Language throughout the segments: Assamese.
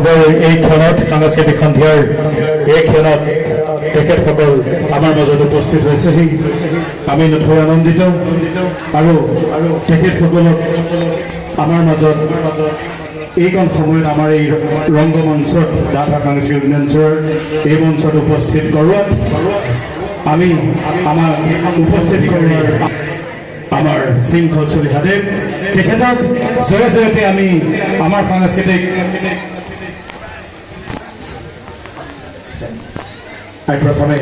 উৎসৱৰ এই ক্ষণত, সাংস্কৃতিক সন্ধিয়াৰ এই ক্ষণত তেখেতসকল আমাৰ মাজত উপস্থিত হৈছেহি। আমি নথৈ আনন্দিত আৰু তেখেতসকলক আমাৰ মাজত এইকণ সময়ত আমাৰ এই ৰংগমঞ্চত, দাধৰা সাংস্কৃতিক মঞ্চৰ এই মঞ্চত উপস্থিত কৰোৱাত, আমি আমাক উপস্থিত কৰোৱাৰ আমাৰ শৃংখল চলিহাদেৱ, তেখেতক জয় জয়তে আমি আমাৰ সাংস্কৃতিক আমি প্ৰথমে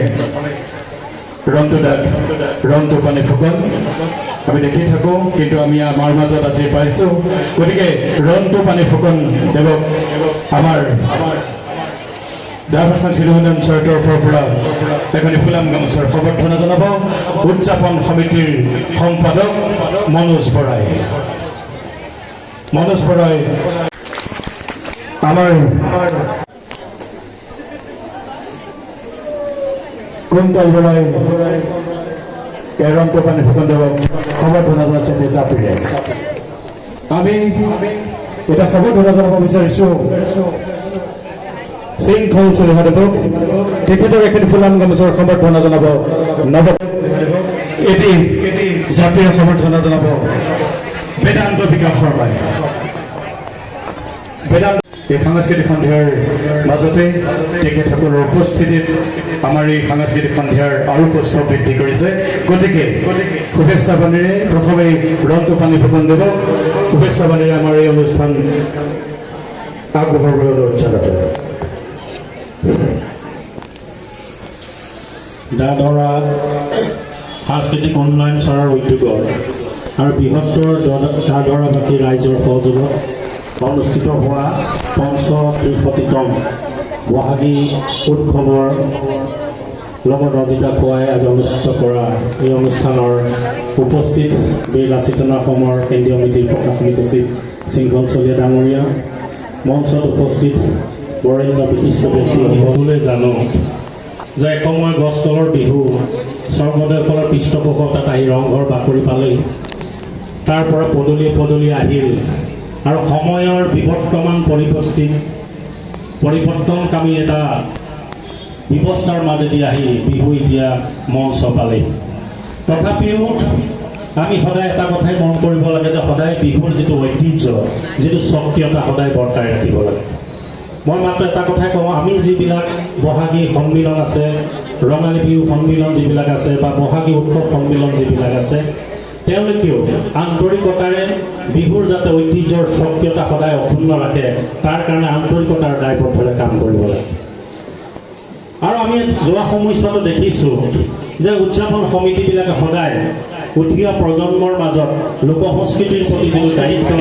ৰন্তু দাক, ৰন্তু পানী ফুকন আমি দেখি থাকোঁ, কিন্তু আমি আমাৰ মাজত আজি পাইছোঁ। গতিকে ৰন্তু পানী ফুকন দেৱক আমাৰ দাধৰা সাংস্কৃতিক মঞ্চৰ তৰফৰ পৰা এখনি ফুলাম গামোচাৰ সম্বৰ্ধনা জনাব উদযাপন সমিতিৰ সম্পাদক মনোজ বৰাই। মনোজ বৰাই আমাৰ কুন্তল বৰাই ৰন্তু পানী ফুকন দেৱক সম্বৰ্ধনা জনাইছে জাপিৰে। আমি এটা সম্বৰ্ধনা জনাব বিচাৰিছোঁ শৃংখল চলিহাদেৱক। তেখেতক এখন ফুলাম গামোচাৰ সম্বৰ্ধনা জনাব নৱ এটি জাপিৰে সম্বৰ্ধনা জনাব বেদান্ত বিকাশ শৰ্মাই। বেদান্ত এই সাংস্কৃতিক সন্ধিয়াৰ মাজতে তেখেতসকলৰ উপস্থিতিত আমাৰ এই সাংস্কৃতিক সন্ধিয়াৰ আৰু সৌষ্ঠৱ বৃদ্ধি কৰিছে। গতিকে শুভেচ্ছা বাণীৰে প্ৰথমেই ৰন্তু পানী ফুকন দেৱক শুভেচ্ছা বাণীৰে আমাৰ এই অনুষ্ঠান আগবঢ়াবলৈ অনুৰোধ জনালোঁ। দাধৰা সাংস্কৃতিক উন্নয়ন চৰাৰ উদ্যোগত আৰু বৃহত্তৰ দাধৰাবাসী ৰাইজৰ সহযোগত অনুষ্ঠিত হোৱা 35তম বহাগী উৎসৱৰ লগত ৰজিতা খুৱাই আজি অনুষ্ঠিত কৰা এই অনুষ্ঠানৰ উপস্থিত বীৰ লাচিত অসমৰ কেন্দ্ৰীয় সমিতিৰ প্ৰশাসনিক সচিব শৃংখল চলিহা ডাঙৰীয়া, মঞ্চত উপস্থিত বৰেণ্য বিশিষ্ট ব্যক্তি, সকলোৱে জানো যে এসময় গছ তলৰ বিহু স্বৰ্গদেউসকলৰ পৃষ্ঠপোষকতাত আহি ৰংঘৰ বাকৰি পালেই, তাৰ পৰা পদূলিয়ে পদূলিয়ে আহিল আৰু সময়ৰ বিবৰ্তমান পৰিৱৰ্তিত পৰিৱৰ্তনকামী এটা ব্যৱস্থাৰ মাজেদি আহি বিহু এতিয়া মঞ্চ পালেই। তথাপিও আমি সদায় এটা কথাই মন কৰিব লাগে যে সদায় বিহুৰ যিটো ঐতিহ্য, যিটো স্বকীয়তা সদায় বৰ্তাই ৰাখিব লাগে। মই মাত্ৰ এটা কথাই কওঁ, আমি যিবিলাক বহাগী সন্মিলন আছে, ৰঙালী বিহু সন্মিলন যিবিলাক আছে বা বহাগী উৎসৱ সন্মিলন যিবিলাক আছে, তেওঁলোকেও আন্তৰিকতাৰে বিহুৰ যাতে ঐতিহ্যৰ স্বকীয়তা সদায় অক্ষুণ্ণ ৰাখে, তাৰ কাৰণে আন্তৰিকতাৰ দায়বদ্ধৰে কাম কৰিব লাগে। আৰু আমি যোৱা সময়ছোৱাতো দেখিছোঁ যে উদযাপন সমিতিবিলাকে সদায় উঠি অহা প্ৰজন্মৰ মাজত লোক সংস্কৃতিৰ প্ৰতি যিটো দায়িত্ব,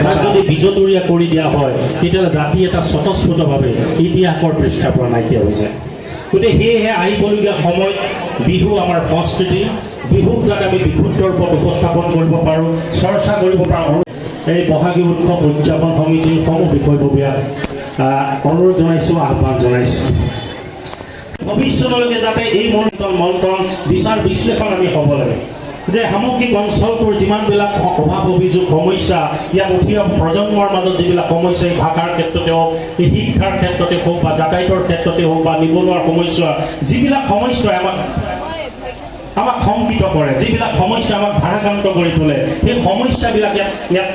তাক যদি বিজতৰীয়া কৰি দিয়া হয়, তেতিয়াহ'লে জাতি এটা স্বতঃস্ফূৰ্তভাৱে ইতিহাসৰ পৃষ্ঠাৰ পৰা নাইকিয়া হৈ যায়। গতিকে সেয়েহে আহিবলগীয়া সময়ত বিহু আমাৰ সংস্কৃতি, বিহুক যাতে আমি বিশুদ্ধ ৰূপত উপস্থাপন কৰিব পাৰোঁ, চৰ্চা কৰিব পাৰোঁ, এই বহাগী উৎসৱ উদযাপন সমিতিৰ সমূহ বিষয়ববীয়াক অনুৰোধ জনাইছোঁ, আহ্বান জনাইছোঁ। ভৱিষ্যতলৈকে যাতে এই মন্থন মন্থন বিচাৰ বিশ্লেষণ আমি হ'ব লাগে যে সামগ্ৰিক অঞ্চলটোৰ যিমানবিলাক অভাৱ অভিযোগ সমস্যা, ইয়াত উঠি অহা প্ৰজন্মৰ মাজত যিবিলাক সমস্যা, এই ভাষাৰ ক্ষেত্ৰতে হওক, এই শিক্ষাৰ ক্ষেত্ৰতে হওক বা যাতায়াতৰ ক্ষেত্ৰতে হওক বা নিবনুৱাৰ সমস্যা, যিবিলাক সমস্যাই আমাক শংকিত কৰে, যিবিলাক সমস্যা আমাক ভাৰাক্ৰান্ত কৰি তোলে, সেই সমস্যাবিলাক ইয়াত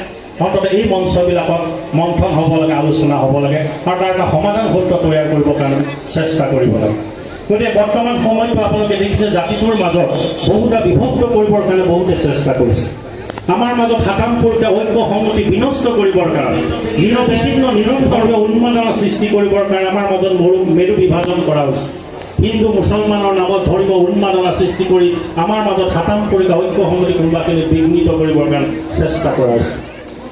অন্ততঃ এই মঞ্চবিলাকত মন্থন হ'ব লাগে, আলোচনা হ'ব লাগে আৰু তাৰ এটা সমাধান সূত্ৰ তৈয়াৰ কৰিবৰ কাৰণে চেষ্টা কৰিব লাগে। গতিকে বৰ্তমান সময়টো আপোনালোকে দেখিছে, জাতিটোৰ মাজত বহুটা বিভক্ত কৰিবৰ কাৰণে বহুতে চেষ্টা কৰিছে। আমাৰ মাজত সাতামপুৰুষীয়া ঐক্য সংগতি বিনষ্ট কৰিবৰ কাৰণে, নিৰবিচ্ছিন্ন নিৰন্তৰ উন্মাদনা সৃষ্টি কৰিবৰ কাৰণে আমাৰ মাজত মেৰু বিভাজন কৰা হৈছে। হিন্দু মুছলমানৰ নামত ধৰ্মীয় উন্মাদনা সৃষ্টি কৰি আমাৰ মাজত সাতামপুৰুষীয়া ঐক্য সংগতি কোনোবাখিনি বিঘ্নিত কৰিবৰ কাৰণে চেষ্টা কৰা হৈছে।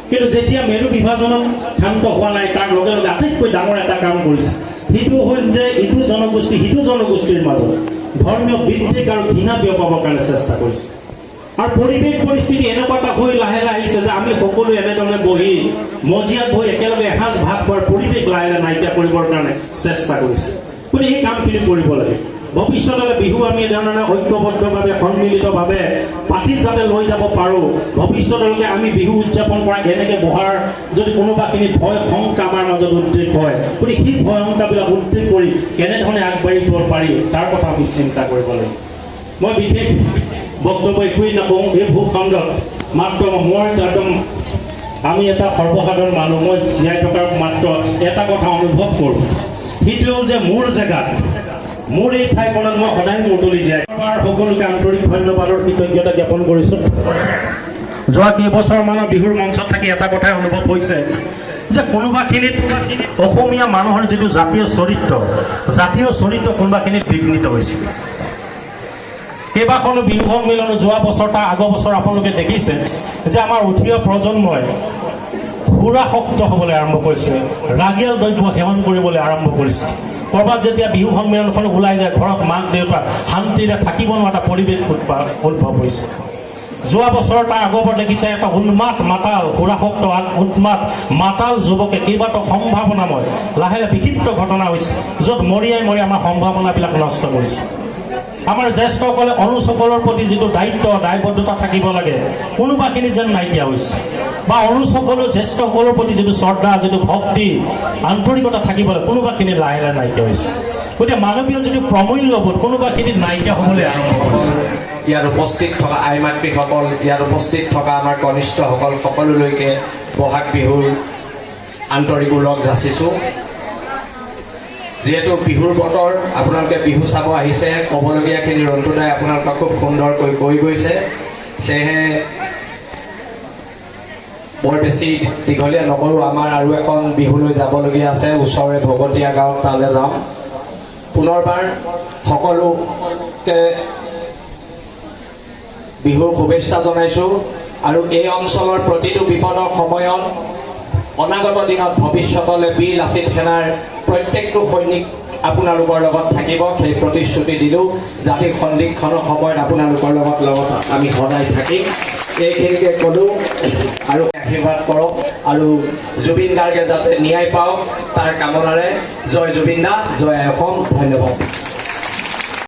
কিন্তু যেতিয়া মেৰু বিভাজনত ক্ষান্ত হোৱা নাই, তাৰ লগে লগে আটাইতকৈ ডাঙৰ এটা কাম কৰিছে। সেইটো হ'ল যে ইটো জনগোষ্ঠী সিটো জনগোষ্ঠীৰ মাজত ধৰ্মীয় বিদ্বেষ আৰু ঘৃণা বিয়পাবৰ কাৰণে চেষ্টা কৰিছে। আৰু পৰিৱেশ পৰিস্থিতি এনেকুৱা এটা হৈ লাহে লাহে আহিছে যে আমি সকলোৱে এনেধৰণে বহি, মজিয়াত বহি একেলগে এসাঁজ ভাত খোৱাৰ পৰিৱেশ লাহে লাহে নাইকিয়া কৰিবৰ কাৰণে চেষ্টা কৰিছে। গতিকে এই কামখিনি কৰিব লাগে। ভৱিষ্যতলৈ বিহু আমি এনেধৰণে ঐক্যবদ্ধভাৱে, সন্মিলিতভাৱে পাতিত যাতে লৈ যাব পাৰোঁ। ভৱিষ্যতলৈকে আমি বিহু উদযাপন কৰা এনেকৈ বহাৰ যদি কোনোবাখিনি ভয় শংকা আমাৰ মাজত উদ্ৰেক হয়, গতিকে সেই ভয় শংকাবিলাক উদ্ৰেক কৰি কেনেধৰণে আগবাঢ়িব পাৰি, তাৰ কথা আমি চিন্তা কৰিব লাগিব। মই বিশেষ বক্তব্য একোৱেই নকওঁ। এই ভূখণ্ডত মাত্ৰ মই একদম আমি এটা সৰ্বসাধাৰণ মানুহ, মই জীয়াই থকাৰ মাত্ৰ এটা কথা অনুভৱ কৰোঁ, সেইটো হ'ল যে মোৰ জেগাত, মোৰ এই ঠাইখনত মই সদায় মূৰ তুলি জীয়াই। এবাৰ সকলোকে আন্তৰিক ধন্যবাদৰ কৃতজ্ঞতা জ্ঞাপন কৰিছোঁ। যোৱা কেইবছৰমানৰ বিহুৰ মঞ্চত থাকি এটা কথাই অনুভৱ হৈছে যে কোনোবাখিনিত অসমীয়া মানুহৰ যিটো জাতীয় চৰিত্ৰ, জাতীয় চৰিত্ৰ কোনোবাখিনিত বিঘ্নিত হৈছে। কেইবাখনো বিহু সন্মিলনো যোৱা বছৰ, তাৰ আগৰ বছৰ আপোনালোকে দেখিছে যে আমাৰ উঠি অহা প্ৰজন্মই সুৰাসক্ত হ'বলৈ আৰম্ভ কৰিছে, ৰাগিয়াল দ্ৰব্য সেৱন কৰিবলৈ আৰম্ভ কৰিছে। ক'ৰবাত যেতিয়া বিহু সন্মিলনখন ওলাই যায়, ঘৰত মাক দেউতাক শান্তিৰে থাকিব নোৱাৰা এটা পৰিৱেশ উদ্ভৱ হৈছে। যোৱা বছৰ, তাৰ আগৰবাৰ দেখিছে এটা উন্মাদ মাতাল, সুৰাসক্ত উন্মাদ মাতাল যুৱকে কেইবাটাও সম্ভাৱনাময় লাহে লাহে বিক্ষিপ্ত ঘটনা হৈছে, য'ত মৰিয়াই মৰিয়াই আমাৰ সম্ভাৱনাবিলাক নষ্ট কৰিছে। আমাৰ জ্যেষ্ঠসকলে অনুজসকলৰ প্ৰতি যিটো দায়িত্ব, দায়বদ্ধতা থাকিব লাগে, কোনোবাখিনি যেন নাইকিয়া হৈছে, বা অনুজসকলেও জ্যেষ্ঠসকলৰ প্ৰতি যিটো শ্ৰদ্ধা, যিটো ভক্তি, আন্তৰিকতা থাকিব লাগে, কোনোবাখিনি লাহে লাহে নাইকিয়া হৈছে। গতিকে মানৱীয় যিটো প্ৰমূল্যবোধ কোনোবাখিনিত নাইকিয়া হ'বলৈ আৰম্ভ কৰিছে। ইয়াত উপস্থিত থকা আই মাতৃসকল, ইয়াত উপস্থিত থকা আমাৰ কনিষ্ঠসকল, সকলোলৈকে বহাগ বিহুৰ আন্তৰিক ওলগ যাচিছোঁ। যিহেতু বিহুৰ বতৰ, আপোনালোকে বিহু চাব আহিছে। ক'বলগীয়াখিনি ৰন্টুদাই আপোনালোকক খুব সুন্দৰকৈ কৈ গৈছে। সেয়েহে বৰ বেছি দীঘলীয়া নকৰোঁ। আমাৰ আৰু এখন বিহুলৈ যাবলগীয়া আছে, ওচৰৰে ভগতীয়া গাঁৱত, তালৈ যাম। পুনৰবাৰ সকলোকে বিহুৰ শুভেচ্ছা জনাইছোঁ আৰু এই অঞ্চলৰ প্ৰতিটো বিপদৰ সময়ত, অনাগত দিনত, ভৱিষ্যতলৈ বীৰ লাচিত সেনাৰ প্ৰত্যেকটো সৈনিক আপোনালোকৰ লগত থাকিব, সেই প্ৰতিশ্ৰুতি দিলোঁ। জাতিৰ সন্ধিক্ষণৰ সময়ত আপোনালোকৰ লগত আমি সদায় থাকিম, এইখিনিকে ক'লোঁ আৰু আশীৰ্বাদ কৰক আৰু জুবিন গাৰ্গে যাতে ন্যায় পাওক, তাৰ কামনাৰে। জয় জুবিন দা, জয় অসম, ধন্যবাদ।